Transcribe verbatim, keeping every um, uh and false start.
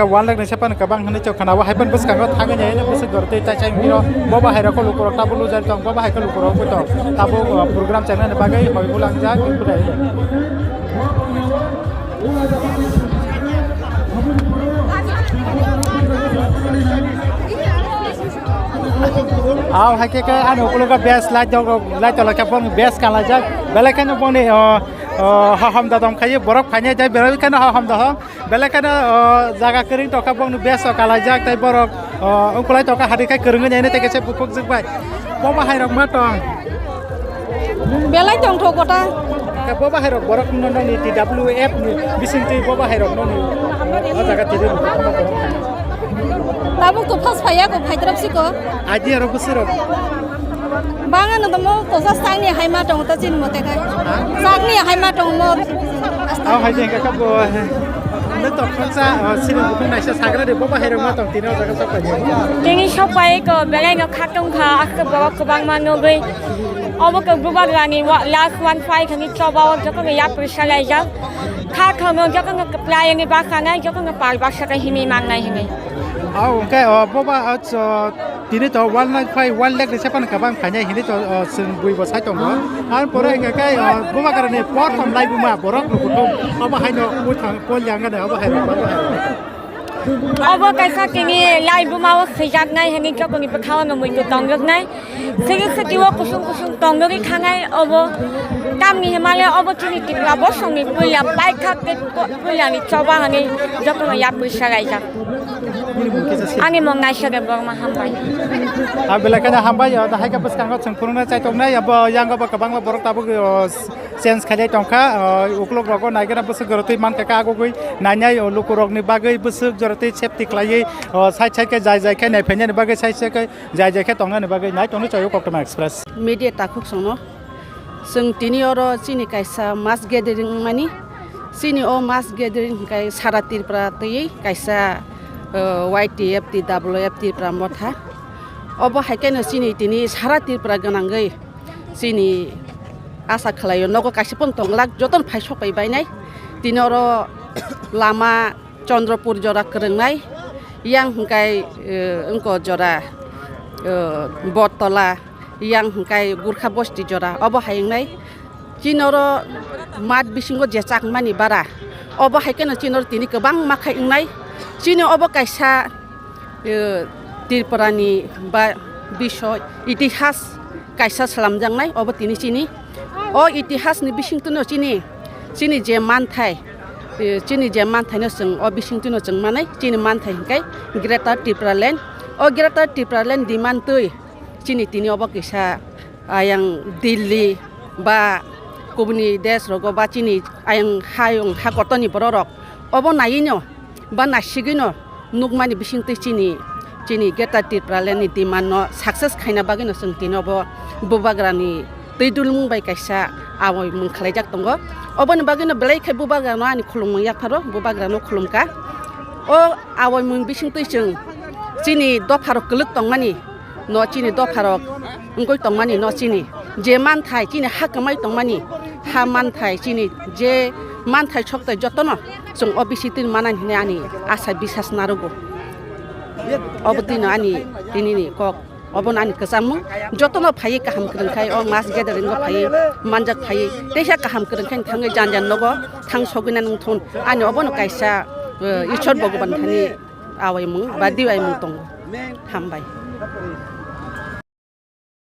One lakh ni sepan kabang hwnwi chok khana, o hai pan bwskango thangwi nai hwnwi bwswk dor tei tai chai hwnwi bo bahai rok lukurok tabuk lujak tong, bo bahai khe lukurok bo tong. Tabuk, uh, program channel ni bagwi hoi ulang jak budai. Aw hai khe khe ani ukulogo best light dok rok, light tolai khe bong best kalajak. Belai kheno boni, uh, uh, haham dadam khaye borok phainai jai belai kheno haham daham. Belai kheno, o, jaga kwrwng tongkha, bongni best o kalaijak, tei borok, o, wngkulai tongkha, hadi khai kwrwngwi naino tei kaisa bukhuk jwk bai. Bo bahai rok ma tong? Belai tongthok kota. Khe bo bahai rok borok no noni T W F ni bisingtwi bo bahai rok noni o jaga tiri rok. Tabuk to phas phaiya ko, phaitrap si ko. Aji aro bwswk rok. Bang ano tongmo kosa sakni hai ma tong ta chini mote khai. Sakni hai ma tongmo. Aw hai jeng ka bo. Nang tok khangsa, o, sini bukhuk naisa sagra de bo bahai rok ma tong tini o jaga sok pai. Tini sok pai ko belai no khatung kha, ak borok kwbangma nugwi. Obo ke bubagrani wa-, last one five thani choba o joko ya prisa laijak. Kha thono joko no kwplai ni bakha nai, joko no pal baksa ka himi man nai himi. Aw, hwnkhe, o, bo ba, o, cho-, tini to one lakh phai, one lakh ni sepan kabang phainai hini to, o, chwng bui bo sai tongo. Ar pore hwnkhe khe, o, bubagrani prothom laibuma borok no kuthum. Obo haino muithang pol yang gana, obo hai rok, obo hai rok. Obo kaisa tini laibuma o swijaknai hini jokoni bwkhao no muitu tongjoknai. Sigi sigi o kusung kusung tongdogwi thangnai obo tamni himale obo chini Tripura bosongni puila paithak tei po-, puilani choba hwnwi jotono yapri salaijak. Ani mung naisade borma hambai. A belai kheno hambai, o, hai khe bwskango chwng phunuknai chaitoknai, abo yango bo kwbangma borok tabuk, o, change khailai tongkha, o, uklok rogo naigena bwswk jorotwi mankha khe agugwi nainai, o, lukurokni bagwi bwswk jorotwi safety khlaiwi, o, side side khe jai jai khe naiphainani bagwi side side khe Jai jai khe tongnani bagwi nai tongwi chaio Koktwma Express. Media takhuk songno. Chwng tini oro chini kaisa mass gathering wngmani. Chini o mass gathering hwnkhe sara Tripura twiwi kaisa, uh, Y T F T W F Tripura motha. Obo hai kheno chini tini sara Tripura gwnangwi chini asa khlaio nogo kaisa phano tonglak jotono phai sok pai bainai. Tini oro lama Chandropur jora kwrwngnai, yang hwnkhe, eh, wngko jora, eh, Bottola, yang hwnkhe Gurkha Bosti jora, obo hai wngnai. Chini oro mat bisingo je chakmani bara, obo hai kheno chini oro tini kwbangma khai wngnai. Chini obo kaisa, eh, Tripurani ba bisoy itihas kaisa slamjaknai, obo tini chini. O itihasni bisingtwino chini, chini je manthai, eh, chini je manthaino chwng o bisingtwino chwng manai, chini manthai hwnkhe Greater Tipraland. O Greater Tipraland demand twi chini tini obo kisa ayang Delhi ba kubuni desh rogo ba chini ayang hayung ha kotorni bororok obo naiwino ba naisigwino nukmani bisingtwi chini, chini Greater Tipraland ni demand no success khaina bagwino chwng tini obo bubagrani twi dulmung bai kaisa awaimung khlaijak tongo. Oboni bagwino belai khe bubagrano ani khulumung yapharo, bubagrano khulumkha. O awaimung bisingtwi chwng chini dopharok kwlwk tongmani no chini dopharok wngwi tongmani no chini je manthai chini ha kwmai tongmani ha manthai chini je manthai soktai jotono chwng o bisingtwi manani hinwi ani asa bisas narugo. Obo twino ani tinini kok, obono ani kwchangmung. Jotono phaiwi kaham kwrwngkhai o mass gathering o phaiwi manjak phaiwi teisa kaham kwrwngkhai thangwi jan jan nogo thang sogwina nung thun ani obono kaisa, eh, Ishwar Bhagwan thani awaimung ba diwaimung tongo. Hambai.